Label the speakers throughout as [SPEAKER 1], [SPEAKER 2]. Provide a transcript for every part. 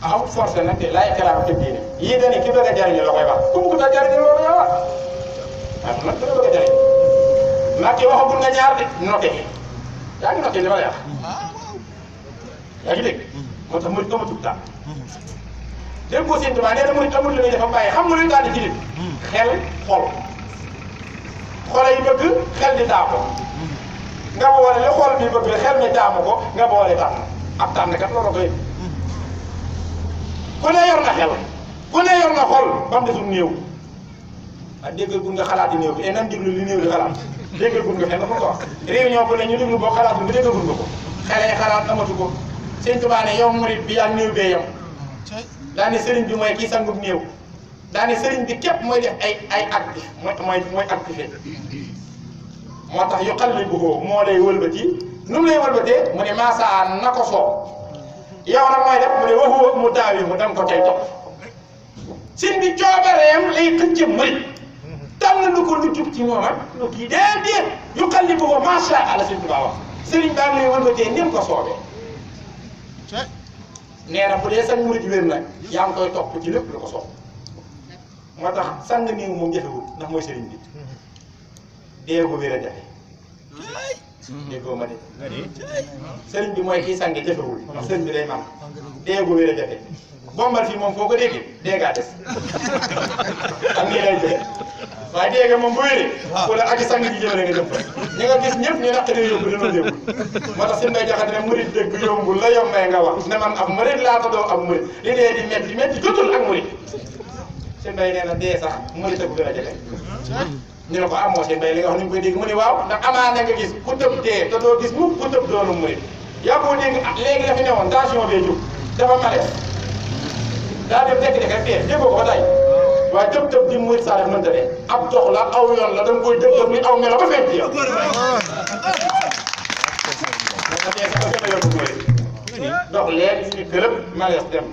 [SPEAKER 1] amul forcé nag de laay kalaam te diine yii dañuy ki bëgg a jariñu la koy wax ku mu ko bëgg a jariñu loolu yaa wax waaw nag dana bëgg a jariñu Macky waxagul nga ñaar de noté yaa ngi noté li ma lay wax yaa ngi dégg moo tax murid amatul temps dégg nga Sëñ Tuubaa nee na murid amul li muy dafa bàyyi xam nga luy daal di ci xel xol xol yi bëgg xel di taamu nga boole li xol bi bëgg xel mi taamu ko nga boole tànn ab tànnkat loolu koy ku ne yor na xel ku ne yor na xol ba mu desul néew ah déggal gun nga xalaati néew bi et nan déglu li néew di xalaat déggal gun nga fenn dafa ko wax réunion bu ne ñu déglu boo xalaatu nga déggal gun nga ko xale xalaat amatu ko Sëñ Tuubaa ne yow murid bi yaa néew bee yam daane sëriñ bi mooy kii sangub néew daane sëriñ bi képp mooy def ay actif mooy activé moo tax yu xal li bëggoo moo lay wëlbati nu mu lay wëlbatee mu ne maasaa na ko soob yow nag mooy def mu ne waxu mu daawi mu dem ko tey topp sin bi coobareem lay xëcc murid tànn lu ko lu jub ci moom ak lu kii déedéet yu xal li bëggoo macha allah Sëñ Tuubaa wax sëriñ baa ngi lay wëlbatee ni mu ko soobee nee na bu dee sang murid wér nag yaa ngi koy topp ci lépp lu ko soob moo tax sang néew moom jafewul ndax mooy sëriñ bi dee ko wér a jafe déggoo ma de sëriñ bi mooy kii sange jafewul ndax sëriñ bi day man dee ko wér a jafe bombal fii moom foo ko déggee dee gaa des ak nii lay jafe waaye dee nga moom bu wéree wala aji sang ji jëmale nga jëm fa ñi nga gis ñëpp ñu naqaree yóbbu dama déggul moo tax suñu may jaxate ne murid dëgg yombul la yombee nga wax ne man ab murid laata doo ab murid li dee di metti metti jotul ak murid seen mbay nee na dee sax murid ak gën a jafe ñu ne ko amoo seen mbay li nga wax ni ñu koy dégg mu ne waaw ndax amaana nga gis ku tëb dee te doo gis mukk ku tëb doonu murid yaa koo dégg léegi dafa newoon tension bee jóg dafa malees daa dem dekk-dekk rek dee déggoo ko ba tey waaye tëb di murid saa def mënta de ab dox la aw yoon la da nga koy dëgg ni aw melo ba feeñ ci yow dox léegi ñu kërëb malees dem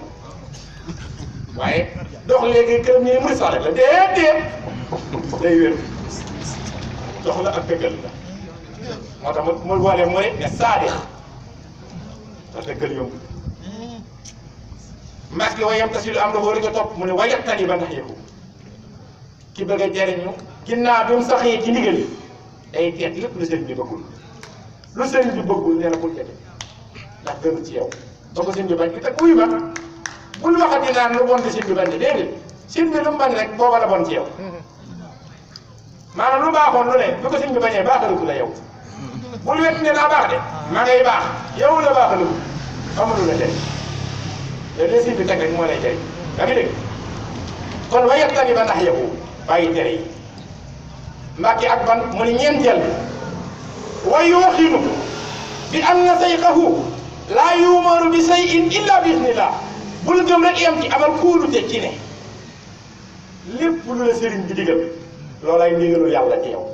[SPEAKER 1] waaye dox léegi kërëb ñu ne murid saa def la déedéet day wér dox la ak dëggal la moo tax mu boole murid ne saadix tax dëggal yomb Macky wayam tasilu am na wóor nga topp mu ne wayattani ba ndax yëngu ki bëgg a jariñu ginnaaw bi mu saxee ci ndigal yi day teet lépp lu sëriñ bi bëggul lu sëriñ bi bëggul nee na bul jege ndax gënu ci yow ba ko sëriñ bi bañ te wuyu ba bul waxati naan lu bon di sëriñ bi bañ de déedéet sëriñ bi lu mu bañ rek booba la bon ci yow maanaam lu baaxoon lu ne lu ko sëriñ bi bañee baaxalutu la yow bul wet ne daa baax de ma ngay baax yow la baaxalu amulu la tey yow de sëriñ bi teg rek moo lay jëriñ yaa ngi dégg kon wayattani ba ndax yow bàyyi tere yi Macky ak ban mu ne ñeenteel bi wa yuuxinu bi anna sayxahu laa yuumaru bi shay'in illa bi idnillah bul gëm rek yem ci amal kóolute ci ne lépp lu la sëriñ bi digal loolay ndigalul yàlla ci yow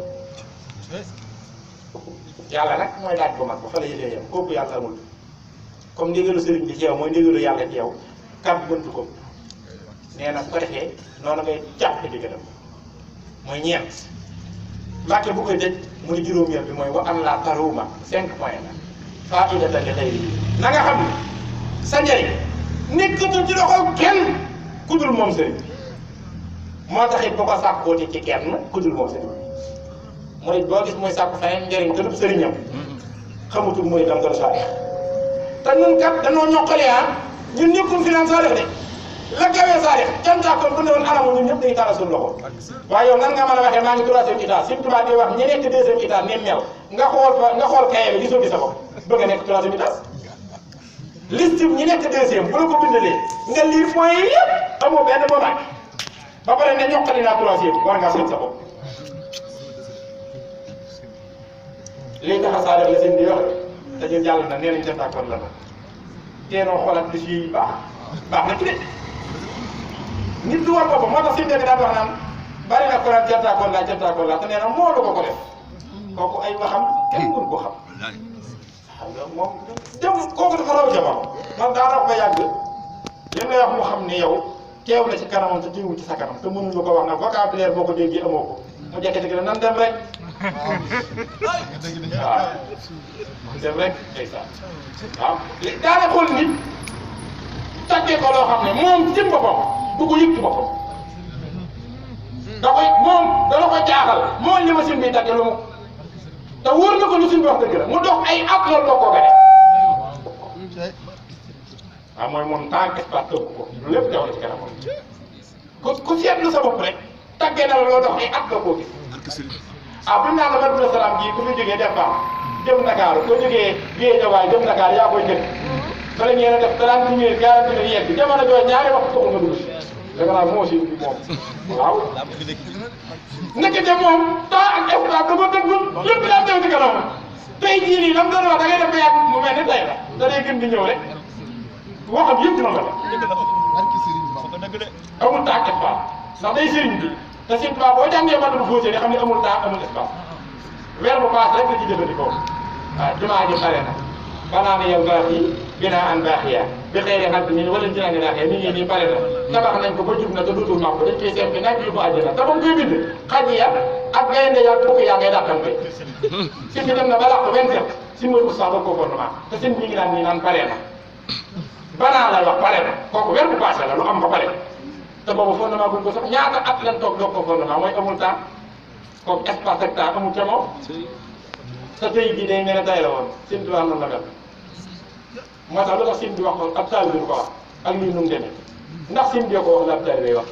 [SPEAKER 1] yàlla nag mooy laaj bu mag ba fa la yëlee yem kooku yàlla amul comme ndigalu sëriñ bi ci yow mooy ndigalu yàlla ci yow kàbb bëntu ko nee na bu ko defee noonu ngay jàpp ndigalam mooy ñeent Macky bu koy dëj mu ni juróomeel bi mooy wa an la taruma 5 points la faidatan li xayri na nga xam ne sa njëriñ nekkatul ci loxol kenn ku dul moom sëriñ bi moo tax it bu ko sàkkooti ci kenn ku dul moom sëriñ bi mooy boo gis mooy sàkku feneen njëriñ te lépp sëriñam xamutul mooy dam gën saa te ñun kat dañoo ñoqale ñun ñëpp finance saa def de la gawee saa def cantaakoon bu ne woon anamu ñun ñëpp dañuy taal suñu loxo waaye yow nan nga mën a waxee maa ngi troisième état Sëñ Tuubaa di wax ñi nekk deuxième état ni mel nga xool kaye bi gisoo gi sa bopp bëgg a nekk troisième état liste ñi nekk deuxième bu la ko bindalee nga lire point yi yëpp amoo benn boo naaj ba pare ne ñoqali naa troisième war ngaa seet sa bopp lii tax a saa def la seen di wax te ñun jàll na nee nañ cantaakoon la na teenoo xoolaat liste yi baax na ci de nit du war boppam moo tax si dëgg daan wax naan bari na ko naan cantaakoon laa te nee na moo lu ko def kooku ay waxam kenn mënu ko xam xam nga moom dem kooku dafa raw jamono man daa raw ba yàgg li ngay wax mu xam ne yow teew na ci kanamam te teewul ci sa kanam te mënuñ la ko wax nag vocabulaire boo ko déggee amoo ko mu jékki-jékki ne nan dem rek waaw dem rek ndeysaan waaw daana xool nit tàggat takkee ko loo xam ne moom ci boppam du ko yëg ci boppam da koy moom dana ko jaaxal moo li ma sin bi takke lu mu te wóor na ko lu sin bi wax dëgg la mu dox ay at loolu doo koo gane waaw mooy moom tant que espace tëgg ko lépp jaw la ci kanam ku seetlu sa bopp rek taggee na la loo dox ay at la koo gis bu ñu naan la Madina Salaam gii ku fi jógee def baax jëm Dakar koo jógee Guédiawaye jëm Dakar yaa koy jënd te la ngeen a def 30 minutes 40 minutes yegg jamono jooju ñaari waxtu taxul nga dugg si da nga naan moo si moom waaw nekkite moom temps ak espace da ko dëggul lépp daa teew ci kanam tey jii nii lam doon wax da ngay def ba yàgg mu mel ni tey la da day gën di ñëw rek waxam yëpp dina ko def amul temps ak espace ndax day sëriñ bi te Sëriñ Tuubaa boo jàngee mën bu fóosee xam ne amul temps amul espace weer bu paas rek la ci jëfandikoo waaw jumaa ji pare na banaana yow baax yi binaa an baax yaa bi xëy na xam ni wala ci naan raaxee mi ngi nii pare na tabax nañ ko ba jub na te dootul màpp dañ koy seet bi nag yóbbu àjjana te ba mu koy bind xaj ya ak gaynde ya bukk yaa ngay dàqante sin bi dem na ba làq 27 si mooy oustaz ak gouvernement te sin bi ñu ngi naan nii naan pare na banaa lay wax pare na kooku weer bu passé la lu am ba pare te boobu fondement buñ ko sax ñaata at lañ toog doog ko fondement mooy amul temps kooku espace ak temps amul ca moom te tey jii day mel ne tay la woon Sëriñ Tuubaa noonu la mel moo tax lu tax Sëriñ bi wax ko ab taalibe bi ko wax ak lii nu mu demee ndax Sëriñ bi ko wax la ab taalibe bi wax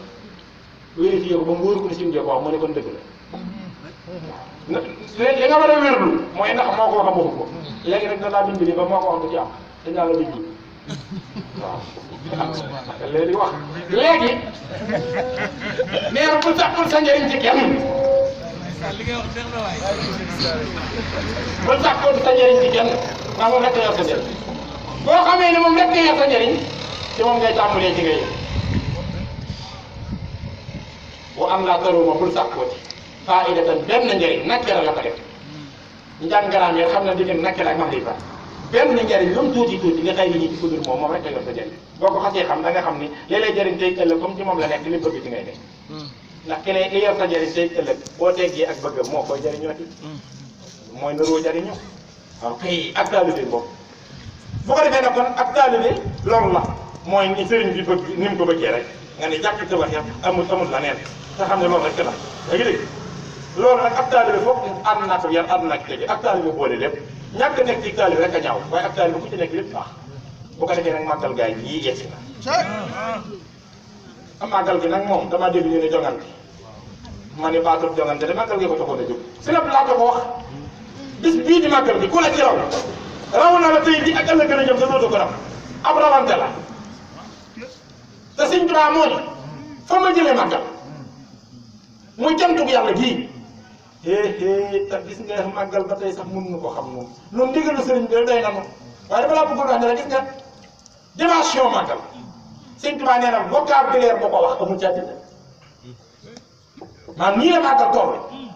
[SPEAKER 1] vérifié ko ba mu wóor ko ne Sëriñ bi ko wax mu ne kon dëgg la li nga war a wérlu mooy ndax moo ko wax a waxu ko léegi rek danaa bind bi ba moo ko wax du ci am dañ naa la déglu waaw léegi wax léegi nee na bul sàkkul sa njëriñ ci kenn bul sàkkul sa njëriñ ci kenn ndax moom rek yor sa njëriñ boo xamee ne moom rek yor sa njëriñ ci moom ngay tàmbalee ci ngay bu am laa taruma bul sàkkooti faidatan benn njëriñ nakkera la ko def njàngaraam yi xam na diggante nakkera ak maxrifa benn njëriñ lu mu tuuti tuuti nga xëy ni ñi ci ko dur moom rek a yor sa njëriñ boo ko xasee xam da nga xam ni li lay jëriñ tey ëllëg comme ci moom la nekk li bëgg ci ngay nekk ndax ki lay li yor sa njëriñ tey ëllëg boo teggee ak bëgg moo koy jëriñoo ci mooy naroo jëriñoo waaw kay ak taalibe boobu bu ko defee nag kon ak taalibe loolu la mooy ni sëriñ bi bëgg ni mu ko bëggee rek nga ne jàpp sa wax amul la neen te xam ne loolu rek la léegi dégg loolu nag ab taalibe foofu ànd naa ko yar ànd naa ko tege ak taalibe boole lépp ñàkk nekk ci taalibe rek a ñaaw waaye ak taalibe ku ci nekk lépp baax bu ko defee nag màggal gaay yii yegsi na am màggal gi nag moom dama dégg ñu ne jongante ma ne baatut jongante de màggal gi ko taxoon a jóg si lépp laa ko wax bis bii di màggal gi ku la ci raw na la tey bi ak ëllëg gën a jëm sa dootu ko raw ab rawante la te Sëriñ Tuubaa moo ni fa ma jëlee màggal muy jantug yàlla gii te gis nga màggal ba tey sax mënuñu ko xam moom noonu ndigalu sëriñ bi day nanu waaye dafa laa bëggoon wax ne la gis nga dimension màggal Sëriñ Tuubaa nee na vocabulaire boo ko wax amul càtti maanaam nii la màggal toll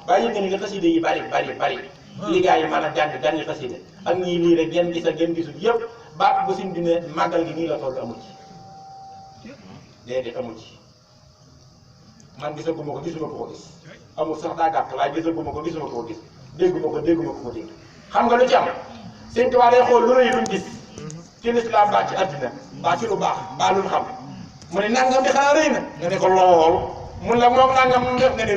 [SPEAKER 1] waaye yëg nga ni nga xasida yi bari li gaa yi mën a jàng xasida ak ñii lii rek ngeen gis ak ngeen gisul yëpp baat bu sim dine màggal gi nii la toll amul ci déedéet amul ci man gisaguma ko gisuma ko gis amul sax daa gàtt waaye gisaguma ko gisuma ko gis dégguma ko dégg xam nga lu ci am Sëriñ Tuubaa day xool lu rëy luñ gis ci lislaam baa ci addina baa ci lu baax baa luñ xam mu ne nangam bi xanaa rëy na nga ne ko lool mun la moom nangam def nga ne